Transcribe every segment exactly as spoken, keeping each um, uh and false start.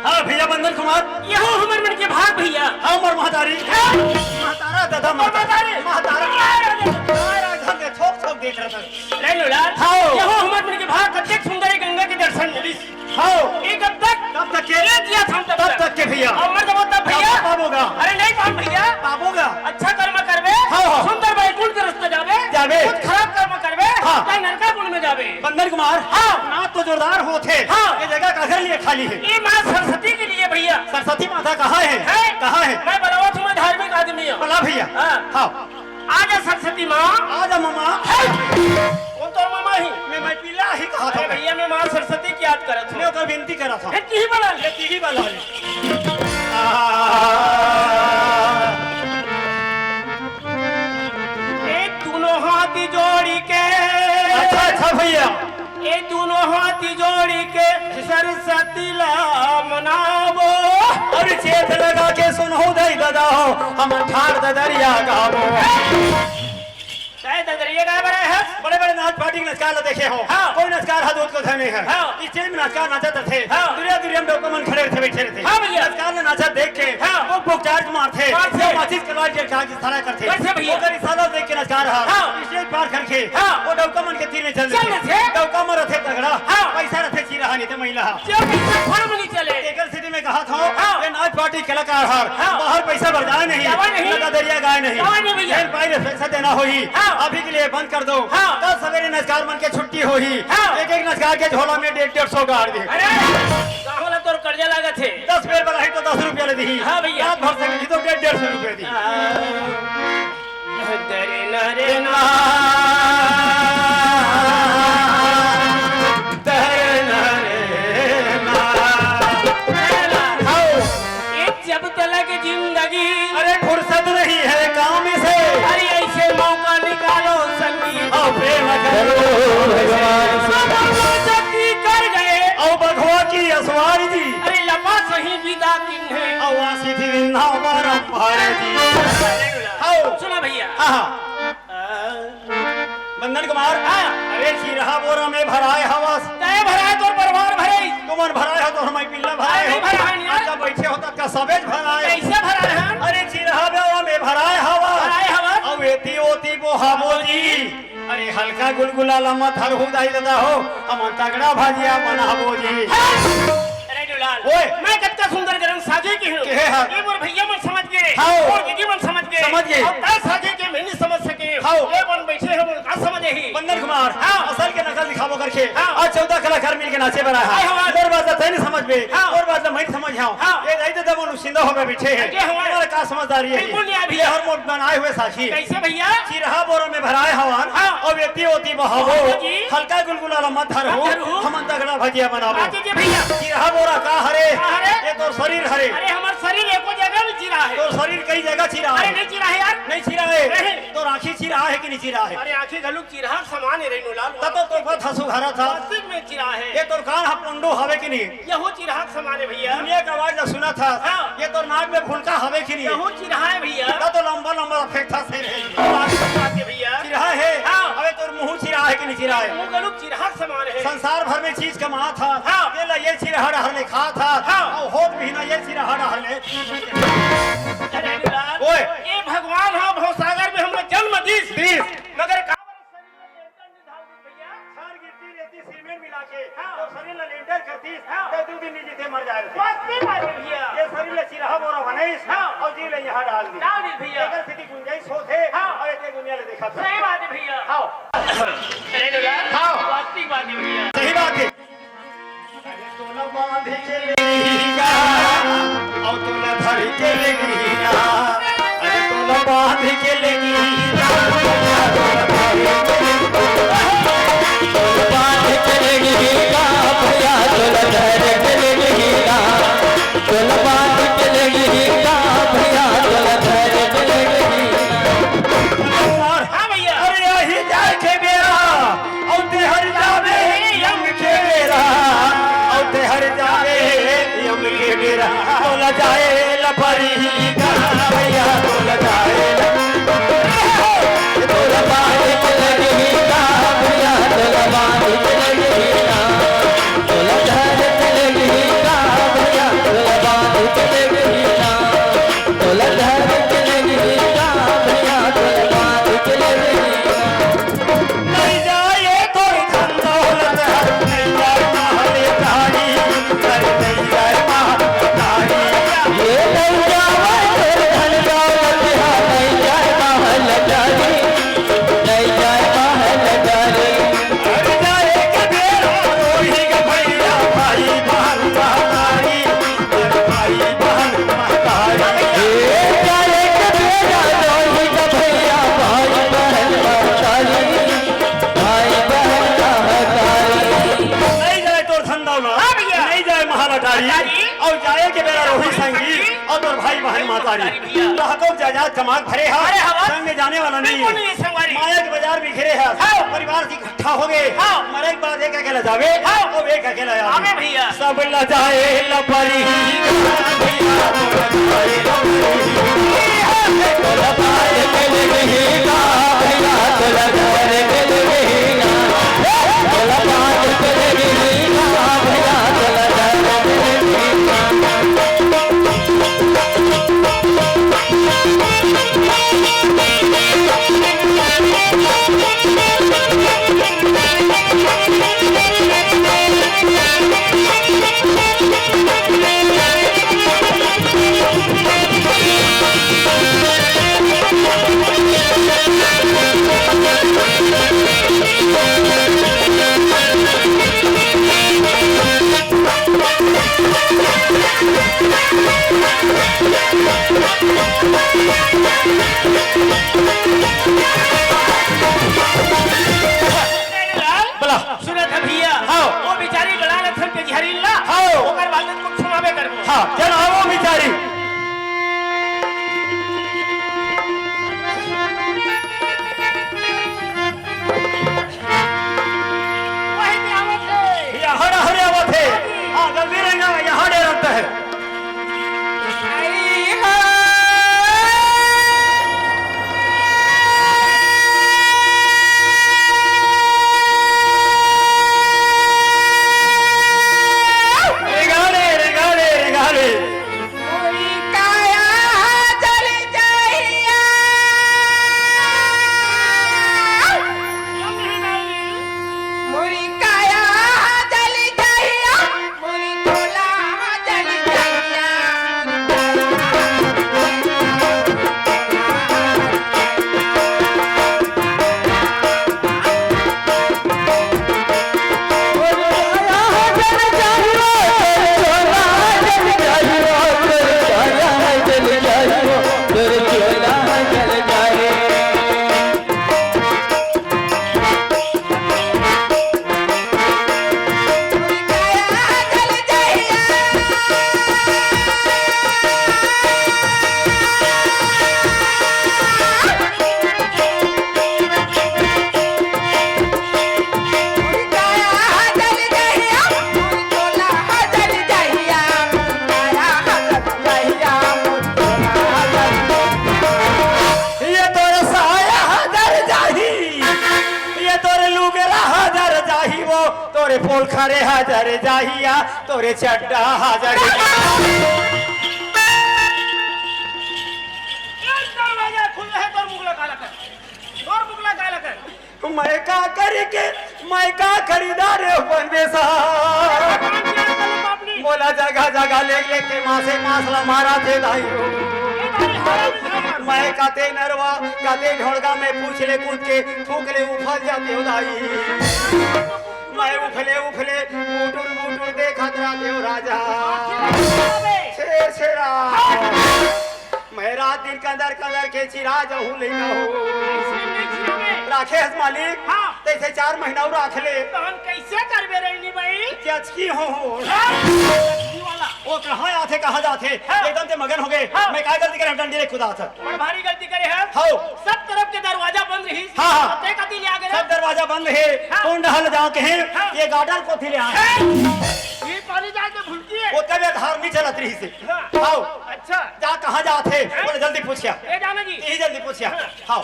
हाँ भैया बंदन कुमार। यहो हमर मन के भाग भैया। हाँ, हमर महतारी। हाँ। महतारा दादा, महतारी। महतारा। हाँ, राजा। हाँ, राजा के छोक छोक देख रहा था। रे लोला। हाँ। यहो हमर मन के भाग, कतेक सुंदर हे गंगा के दर्शन मिलिस। हाँ। ये कब तक? कब तक के? ये जियत हन तब तब तक। तक के भैया। अउ मर जाबो तब भैया। तब पाबोगा। अरे नहीं पाबो भैया। पाबोगा। अच्छा कर्म करबे, हाँ, हाँ। सुंदर बैकुंठ के रस्ता जाबे, जाबे। कुछ खराब कर्म करबे, हाँ। तैं नरकाकुंड में जाबे। बंदन कुमार, हाँ। नाच तो जोरदार होत हे। हाँ। ये जगह काकर लिए खाली हे? ये माँ सरस्वती के लिए भैया। सरस्वती माता कहाँ हे? है? कहाँ हे? मैं बलावत हूँ, मैं धार्मिक आदमी हूँ। बला भैया। हाँ। हाँ। आजा सरस्वती माँ। आजा मामा। हे! कौन तोर मामा ही? मैं, मैं पिला ही कहा था अरे मैं। भैया, मैं माँ सरस्वती की याद करत हूँ। मैं ओकर विनती करत हूँ। हे, तिही बला ले। हे, तिही बला ले। आ। ए दोनों हाथ जोड़ी के। अच्छा, अच्छा भैया। ए दोनों हाथ जोड़ी के सरस्वती ला मनावो। अरे चेत लगा के सुनहु दई ददा हो, हम ठाड़ ददरिया गावो। काय ददरिया गाय बड़े है? बड़े बड़े नाच पार्टी के नचकार ला देखे हो। हाँ। कोई नचकार हाथ उठ को धने है। हाँ। स्टेज में नचकार नाचत रथे। हाँ। दुरिया दुरिया में डौका मन खड़े रथे, बैठे रथे। हाँ भैया। नचकार ला नाचत देख के हाँ। वो बुक चार्ज मारथे। मारथे। माचिस कलाल के चार्ज इशारा करथे। कैसे भैया? ओकर इशारा देख के नचकार हा। हाँ। स्टेज पार करके हाँ। वो डौका मन के तीर में चल चल देथे। देथे। डौका मन रथे तगड़ा। हाँ। पैसा रथे चिरहा नहीं ते महिला हा। जो पैसा फड़ में नहीं चले। एकर सिटी में कहा था, हाँ। ये नाच पार्टी कलाकार हर। हाँ। बाहर पैसा बर जाए नहीं। जावा नहीं। लगा दरिया गाय नहीं। जावा नहीं भैया। जेन पाई ले पैसा देना होही। हाँ। अभी के लिए बंद कर दो। हाँ। कल सवेरे नचकार मन के छुट्टी होही। हाँ। एक एक नचकार के झोला में डेढ़ डेढ़ सौ डाल दे। अरे, गाँव वाला तोर कर्जा लागत हे। दस बेर बलाही तो दस रुपया ले दीही। हाँ भैया। रात भर से तो डेढ़ डेढ़ सौ रुपया दी। हाँ। दरे ना रे ना, दरे ना रे ना। आओ। ये जब तलक जिंदगी अरे फुर्सत नहीं है काम से। अरे ऐसे मौका निकालो संगी। आओ प्रेम करो। सब लोग जल्दी कर गए। आओ बघवा की असवारी जी। अरे लपा सही विदा किन्हे। आओ आसी थी विंधा बारंबार जी। आओ। सुना भैया। हाँ, हाँ। बंदन कुमार, हाँ। अरे चिरहा बोरा में भराए हवस। तय भराए तोर परिवार भरे। तुमन भराए हो तो हम पिल्ला भराए नहीं हो। भराए नहीं। अच्छा बैठे हो तब का सबेज भराए। कैसे भराए हैं? अरे चिरहा बोरा में भराए हवस। भराए हवस। अब एती ओती बोहाबो जी। अरे हल्का गुलगुला ला मत हरहु दाई ददा हो। हम तगड़ा भजिया बनाबो जी। हाँ। अरे दुलाल, ओए। मैं कतका सुंदर गरम साजे के हूँ। के हे हा? ये मोर भैया मन समझ गए, हाँ। मोर दीदी मन समझ गए, समझ गए। अब तय साजे के मैं नहीं समझ सके। हाँ। ये मन बैठे हैं, मन का समझे ही। बंदन कुमार, हाँ। असल के नकल दिखाबो करके। हाँ। आज चौदह कलाकार मिल के नाचे बर आए हैं। आए हवस। मोर बात ला तय नहीं समझ बे, हाँ। मोर बात ला मैं नहीं समझ आऊँ। हाँ। ये नहीं तो दबो नुसिंदा हो गए बैठे हैं। बैठे हवस। तुम्हारा का समझदारी है? बिल्कुल नहीं अभी। ये हर मोट बनाए हुए साखी। कैसे भैया? चिरहा बोरा में भराए हवन, हाँ। और एती ओती बहावो। हाँ जी। हल्का गुलगुला ला मत धरहु, मत धरहु। हमन तगड़ा भजिया बनाबो। हाँ जी, जी भैया। चिरहा बोरा का हरे? का हरे? ये तोर शरीर हरे। अरे, हमर शरीर एको जगह नहीं चिरहा है। तोर शरीर कई जगह चिरहा अरे, है। नहीं चिरहा है यार। नहीं चिरहा है। नहीं। तोर आँखी चिरहा है कि नहीं चिरहा है? अरे, आँखी घलुक चिरहा समान है रे नोलाल। तब तो तोर बात हंसू घरा था। वास्तविक में चिरहा है। ये तोर कान हा पोंडो हवे कि नहीं? यहू चिरहा के समान हे भैया। दुनिया के आवाज ला सुनत हस। हाँ। ये तोर नाक में फुलका हवे कि नहीं? यहू चिरहा हे भैया। ना तो लंबा लंबा फेंकथा से रे। बात, बात हे भैया। चिरहा हे? हाँ। अबे तोर मुंह चिरहा हे कि नहीं चिरहा हे? मुंह गलुक चिरहा के समान हे। संसार भर में चीज कमात हस। हाँ। ये ला ये चिरहा डहर ले खात हस। हाँ। अउ होत भी ना ये चिरहा डहर ले। अरे दुलाल, ओए। ये भगवान हा भवसागर में हमला जन्म दीस। दीस। मगर का छर गिट्टी, रेती, सीमेंट मिला के हाँ। तो शरीर ला लेंटर कर दीस, हाँ। तो दू दिन नहीं जीते, मर जाए रहिथे। वास्तविक बात हे भैया। ये शरीर ला चिरहा बोरा बनाइस हाँ। और जीव ला यहाँ डाल दीस। डाल दीस भैया। एकर सेती गुंजाइश होत हे हाँ। और एते दुनिया ले देखत हे। सही बात हे भैया। हाँ। अरे दुलाल, हाँ। वास्तविक बात हे भैया। सही बात हे। अरे तोला बांध के लेगी का, और तोला धर के लेगी ना। अरे तोला बांध के लेगी ना, तोला धर के लेगी ना। तोला बांध के लेगी ना, भैया तोला धर के लेगी ना। तोला बांध के लेगी ना, भैया तोला धर के लेगी ना। हाँ भैया। अरे यही जाए के बेरा, और तेहर जावे यम के बेरा, और तेहर जावे यम के बेरा, तोला जाए ला परी का भैया, तोला जाए ला। तोला बांध के लेगी ना भैया, तोला बांध के लेगी ना। तोला धर के लेगी ना भैया, तोला अउ जाए के बेरा रोही संगी, अउ तोर भाई बहन महतारी। महतारी भैया। लहको जायदाद कमाक भरे हा, अरे हवा। संग में जाने वाला नहीं। बिल्कुल नहीं संगवारी। माया के बाजार बिखरे हा, हाँ। परिवार इकट्ठा हो गए। हाँ। मरे के बाद एक अकेला जावे, हाँ। अउ एक अकेला आवे। आवे भैया। सब ला जाए ला परी। बोला। सुनत ह भैया, हाँ। वो बेचारी बड़ा रथन के झरिन ला, हाँ। ओकर बाद में कुछ सुनावे करबो। हाँ, चल आवो बेचारी। वही में आवत हे। यहाँ हरे आवत हे। हाँ, जल्दी रेंगा, यहाँ डेरत हे। रेंगाले, रेंगाले, रेंगाले। ये तोर साया हजर जाही, ये तोर लुगरा हजर जाही, वो तोरे पोलखरे हजर जाही, या तोरे चड्डा हजर जाही। ए, दरवाजा खुला है, तोर मुगला काला कर, तोर मुगला काला कर। मैं का करी के, मैं का खरीदा रे परमेसा। मोला जगह जगह ले लेके मासे मास ला मारा थे दाई हो। मैं काते नरवा, काते ढोड़गा में पूछ ले कूद के, थूक ले उफल जाते हो दाई। मैं उफले उफले, मुटुर मुटुर देखत रहते हो राजा। छे छे राम। मैं रात दिन कंदर कंदर के चिरा जहूं लइका हो। ऐसे नहीं चिरावे। राखे हस मालिक? हाँ। तैसे चार महीना अउ राख ले। तो हम कैसे करबे रहनी भाई? जचकी हो हो। हाँ। जचकी वाला। वो कहाँ आथे, कहाँ जाथे? हाँ। एकदम ते मगन हो गए। हाँ। मैं काय गलती करे, डंडी ले कुदात। बड़ भारी गलती करे है। हाँ। सब तरफ के दरवाजा बंद रही। हाँ, हाँ। ते कती ले आ गए? सब दरवाजा बंद है। हाँ। कौन डहल जाके है? हाँ। ये गार्डन को थी ले आ। हाँ। ये पानी जाके भुलकी है। वो तबे धार नहीं चलत रही से। हाँ। हाँ। अच्छा। जा, कहाँ जात हे? हैं? बोले, जल्दी पूछिया। ए, जाना जी। यही जल्दी पूछिया। हाँ। हाँ।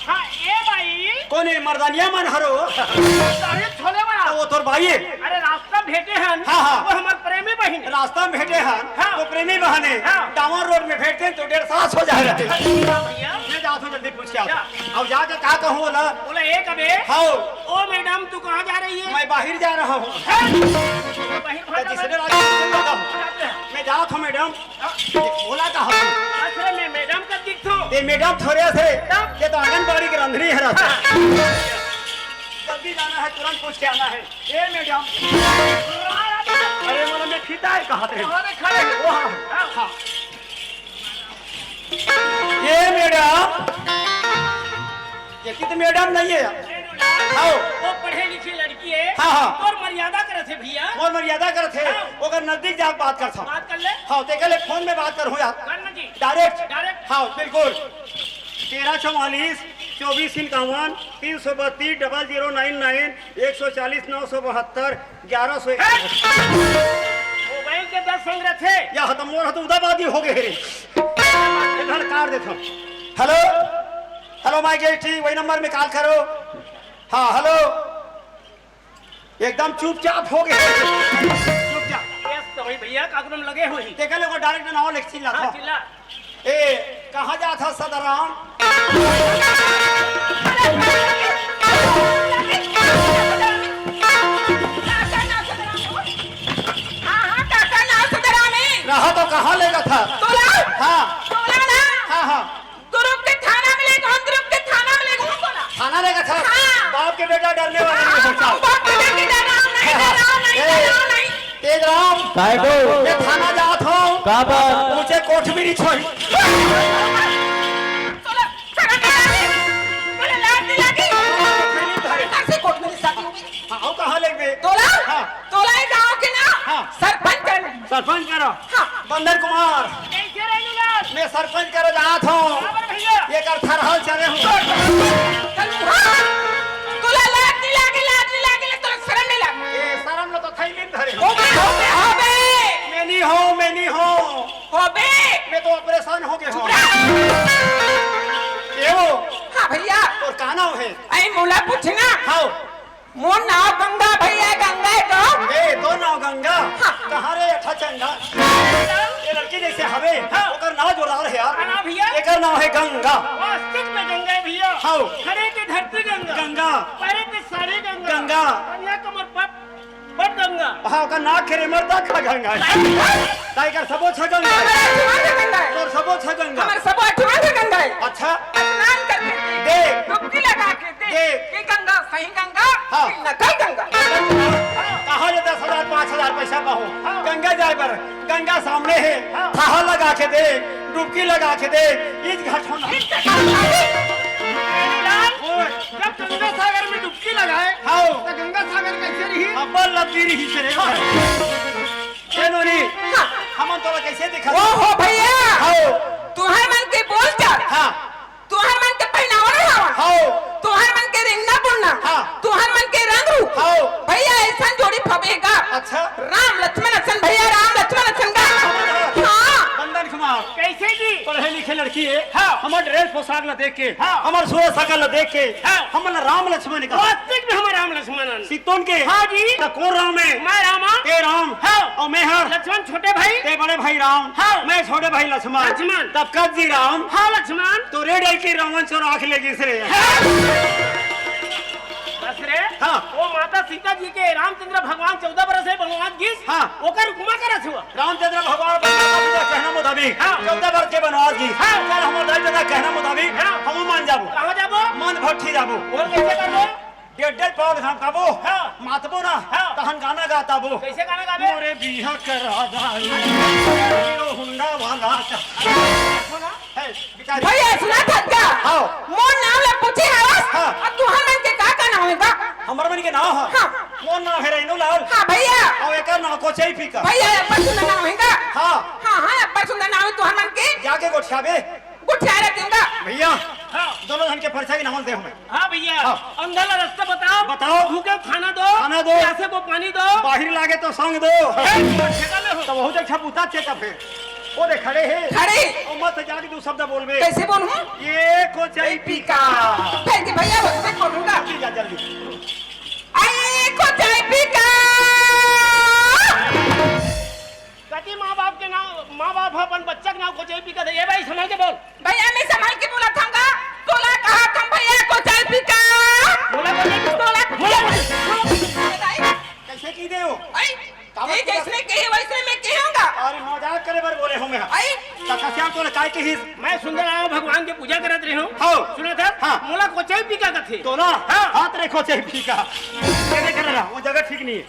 हाँ, ए भाई। कौन है मर्दानिया मन हरो? अरे, छोले वाला। तो वो तोर भाई है। अरे, रास्ता भेटे हन। हाँ, हाँ। वो हमर प्रेमी बहिन। रास्ता में भेटे हन। हाँ। तो प्रेमी बहन है। हाँ। टावर रोड में भेटते हैं तो डेढ़ सांस हो जाए रहे। हाँ भैया। मैं जात हूँ, जल्दी पूछिया। क्या? अब जाके का कहूँ बोला? बोला, ए कबे। हाँ। ओ मैडम, तू कहाँ जा रही है? मैं बाहर जा रहा हूँ। हैं? बाहर तो भागा जिसने भागा। रात को बताओ। जाते हैं। मैं जात हूँ मैडम। हाँ। ये बोला का हूँ? अच्छा, मैं मैडम का दिखता हूँ। ये मैडम थोड़े से, तब? ये तो आंगनबाड़ी के रंधनी है रास्ता। हाँ। जल्दी जाना है, तुरंत पूछ के आना है। ए मैडम। अरे, बोला, मैं खिता है, कहाँ थे? वहाँ पे खड़े हैं। वहाँ। हाँ। हाँ। ए मैडम, ये की तो मैडम नहीं है। हाँ। वो पढ़े लिखे लड़की हे। हाँ, हाँ। तोर मर्यादा करत हे भैया। मोर मर्यादा करत हे। हाँ। ओकर नजदीक जाके बात करथंव। बात कर ले। हाँ, तेकर ले फोन में बात करहूँ यार। कर ना जी। डायरेक्ट। डायरेक्ट। हाँ, बिल्कुल। तेरह चौवालीस, चौबीस इक्यावन, तीन सौ बत्तीस, डबल ज़ीरो नाइन नाइन, एक सौ चालीस, नौ सौ बहत्तर, ग्यारह सौ। मोबाइल के दस संग रथे। या ह त मोर ह त उदाबादी हो गे रे। एक घंटा काट देथंव। हेलो, हेलो, माय गेस्टी, वही नंबर में कॉल करो। हाँ, हेलो। एकदम चुपचाप हो गे। चुपचाप। यस, तो वही भैया, काकरम लगे होही। तेकर ले ओकर डायरेक्ट नाव लिख चिल्ला हाँ, था। चिल्ला। ए, कहाँ जात हस सदाराम? रहा तो कहाँ लेगत हस? तोला? हाँ। तोला ना? हाँ, हाँ। दुर्ग के थाना में लेगहूँ, दुर्ग के थाना में लेगहूँ तोला। थाना लेगत हस? हाँ। बाप के बेटा डरने वाला नहीं होता। बाप के बेटा डराओ नहीं, हाँ, हाँ। डराओ नहीं, ए, डराओ नहीं। तेज राम। काय बो? मैं थाना जात हंव। काबर? ऊंचे कोठ में नहीं छोड़ी। तोला शरम नहीं आवे? तोला लाज नहीं लागे? कोठ में नहीं शादी होगी। हाँ, वो कहाँ लेगबे? तोला? हाँ। तोला ये गांव के ना हाँ। सरपंच करना। सरपंच करो। हाँ। बंदर कुमार। कैसे रहे लाल? मैं सरपंच करो जात हंव। काबर भैया? ये कर थरहल चले हूँ। हाँ। तोला लाज नहीं लागे, लाज नहीं लागे, तोला शरम नहीं लागे। ए, शरम लो तो थैली में धरे। होबे, होबे, होबे। मैं नहीं हूँ, मैं नहीं हूँ। होबे। मैं तो ऑपरेशन हो गया हूँ। ये वो। हाँ भैया। तोर का नाव हे? अई मोला पूछना। हाँ। मोर नाव गंगा भैया, गंगा हे तो। ए, तोर नाव गंगा? हाँ। कहाँ रे अठा चंगा? ये लड़की जैसे हवे, हाँ। ओकर नाव जोरदार हे यार। का नाव भैया? एकर नाव हे गंगा। वास्तव में गंगा हे भैया। हाँ। खड़े के धरती गंगा। गंगा। पैरे के साड़ी गंगा। गंगा। कन्याकुमारी पट, पट गंगा। हाँ, ओकर नाक के रे मरदा खा गंगा। ताई कर सबो छ गंगा। हमर आठवां के गंगा हे। तोर सबो छ गंगा। हमर सबो आठवां के गंगा हे। अच्छा। स्नान करके दे। दे। डुबकी लगा के दे। दे। ये गंगा सही गंगा, हाँ। कि नकल गंगा? कहाँ ले दस हजार, पाँच हजार पैसा पाहूँ? हाँ। गंगा जाए बर, गंगा सामने हे। हाँ। थाहा लगा के दे, डुबकी लगा के दे, इस घाट होना। इस घाट होना। ओए। जब गंगा सागर में डुबकी लगाए, हाँ। तो गंगा सागर कैसे रही? अब्बल लगी रही से रे। हाँ। ए नोनी, हाँ। हमन तोला कैसे दिखा? ओ हो भैया। हाँ। तुहर मन के बोल चाल। हाँ। तुहर मन के पहनावा ओढ़ावा। हाँ। तुहर मन के रेंगना बुनना। हाँ। तुहर मन के रंग रूप। हाँ। भैया, अइसन जोड़ी फबे गा। अच्छा। राम लक्ष्मण असन भैया, राम लक्ष्मण असन गा। हाँ। बंदन कुमार। कैसे जी? पढ़े लिखे लड़की हे। हाँ। हमर ड्रेस पोशाक ला देख के, हाँ। हमर सूरत सकल ला देख के, हाँ। हमन ला राम लक्ष्मण कहा। वास्तविक में हमर राम लक्ष्मण अन। सित्तोन के? हाँ जी। त कोन राम हे? मैं राम हंव। ते राम। हाँ। अउ मैं हर? लक्ष्मण छोटे भाई। ते बड़े भाई राम। हाँ। मैं छोटे भाई लक्ष्मण। लक्ष्मण। तब कद जी राम। हाँ लक्ष्मण। तो रे डर के रावण चोरा के ले गिस रे। बस रे। हाँ। वो माता सीता जी के रामचंद्र भगवान चौदह बरस हे बनवास गिस। हाँ। ओकर उपमा करत हवस। रामचंद्र भगवान पर माता पिता कहना मुताबिक हाँ। चौदह बरस के बनवास गिस। हाँ। चल हमर दाई ददा कहना मुताबिक हाँ। हम मान जाबो। कहाँ जाबो? मन भट्ठी जाबो। वो कैसे करबो? डेढ़ डेढ़ पाव धान खाबो, हाँ। मातबो ना, हाँ। तहन गाना गाताबो। कैसे गाना गाबे? मोरे बिहा करा दाई, हीरो होंडा वाला का। सुना? है, बिचारी। भैया, सुना था का? हाँ। मोर नाम ला पूछे हवस, हाँ। अउ तुहर मन के का का नाम हे का? हमर मन के नाम हे? हाँ। मोर नाम हे रेनू लाल। हाँ, भैया। अउ एकर नाम कोचई पीका। भैया, अब्बड़ सुंदर नाम हे का? हाँ। हाँ, हाँ, अब्बड़ सुंदर नाम हे तुहर मन के। जाके गोठियाबे। गोठियाय रह देहूँ गा। भैया, हाँ। दोनों झन के परिचय के नाम दे हमें। हाँ भैया, हाँ। अंधा ला रास्ता बताओ। बताओ। भूखे खाना दो। खाना दो। प्यासे को पानी दो। बाहिर लागे तो संग दो। ए, ठेका ले हो। तो बहुत अच्छा पूता चेता फिर। वो दे खड़े हे। खड़े। ओ मत जाके दू शब्द बोलबे। कैसे बोलूं? ए कोचई पीका। फेंक दे भैया, वो मैं बोलूंगा। जल्दी जा, जल्दी। ए कोचई पीका। कति माँ बाप के नाम, माँ बाप ह अपन बच्चा के नाम कोचई पीका दे। ए भाई, संभल के बोल। भैया, मैं संभल के बोलत हंव गा। तोला कहा थंव भैया, कोचई पीका। बोला, बोला, बोला। तोला बोला, बोला। कैसे की दे हो? आई, का ये बात जैसने कहे, वैसने मैं कहूंगा। अरे, मजाक करे बर बोले हंव मैं। आई। त कस्याम तोला काय कहिस? मैं सुंदर राम भगवान के पूजा करत रहे हंव। हाँ। सुना था? हाँ। मोला कोचई पीका कथे। तोला? हाँ। हाथ रे कोचई पीका। ये देख रहा, वो जगह ठीक नहीं है।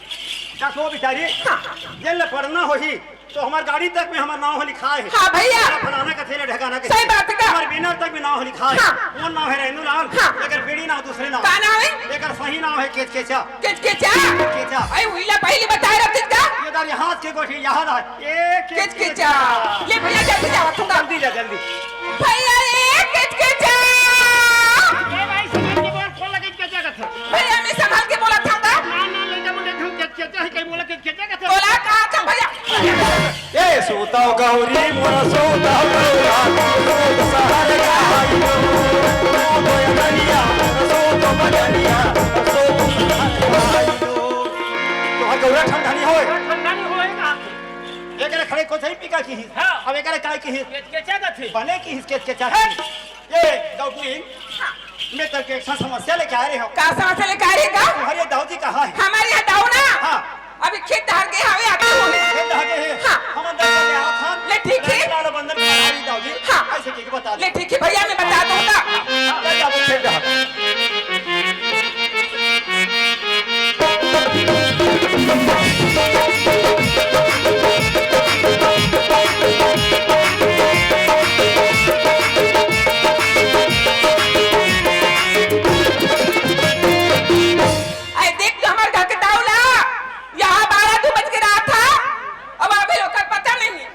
का सो बिचारी? हाँ। जेन ल पढ़ना होही, तो हमर गाड़ी तक में हमर नाव ह लिखाय हे। हाँ भैया। फलाना कथे ले ढकाना कथे। सही बात हे का? हमर बिना तक में नाव ह लिखाय हे। हाँ। मोर नाव हे रेनू लाल। हाँ। एकर पीढ़ी नाव दूसरे नाव। का नाव हे? एकर सही नाव हे केचकेचा। केचकेचा? केचकेचा। अरे, उइला पहिली बताय रहते का? ये दारी हाथ के गोठी याद आय। ए केचकेचा। केचकेचा। ले भैया, जल्दी जावत हूँ। जल्दी जा, जल्दी। भैया, ए केचकेचा। ए भाई, समझ के बोल, कौन लगे केचकेचा कथे? भैया, मैं संभाल के बोलत हूँ का? ना, ना, लइका मन एकदम केचकेचा हे, कहीं बोला केचकेचा कथे। बोला का था भैया? ए सोता गौरी मोर सोता गौरा, सोत सहर गाई लो। ओ बजनिया, सोत बजनिया, सोत सहर गाई लो। तोहर गौरा ठंडा नहीं होय। ठंडा नहीं होय का? एकरे खड़े कोचई पीका किहिस। हाँ। अब एकरे काय किहिस? केचकेचा कथे। बने किहिस केचकेचा। हाँ। ए गौरी, मैं तेरे को एक समस्या लेके आ रही हूँ। का समस्या लेके आ रही है का? तुम्हारे दाऊ जी कहाँ है? हमारे यहाँ दाऊ ना। हाँ। अभी खेत धार के हवे आते हुए। खेत धार के है? हाँ। हम अंदर चले आओ था। ले ठीक है। लाल बंदर के हमारी दाऊ जी। हाँ। ऐसे के बता दे। ले ठीक है भैया, मैं बता दूंगा। ले जाओ खेत धार। अरे देख तो हमारे घर के दाऊ ला, यहाँ बारह दो बज के रहा था, अब अभी ओकर पता नहीं।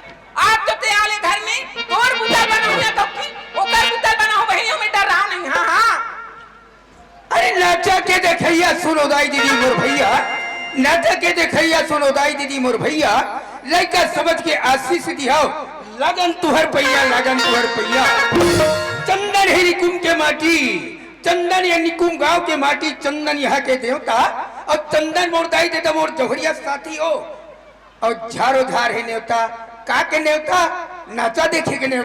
आज तो ते आले घर में तोर बुतल बना हुआ तो की ओकर बुतल बना हो बहिनी, हमें डर रहा नहीं। हाँ, हाँ। अरे नाचा के देखैया सुनो दाई दीदी मोर भैया, नाचा के देखैया सुनो दाई दीदी मोर भैया, लइका समझ के आशीष दिहाओ, लगन तुहर पैया, लगन तुहर पैया। चंदन हे निकुम के माटी, चंदन ये निकुम गांव के माटी, चंदन यहाँ के देवता, अउ चंदन मोर दाई ददा मोर जौहरिया साथी हो, अउ झारो झार हे नेवता, का के नेवता, नाचा देखे के नेवता।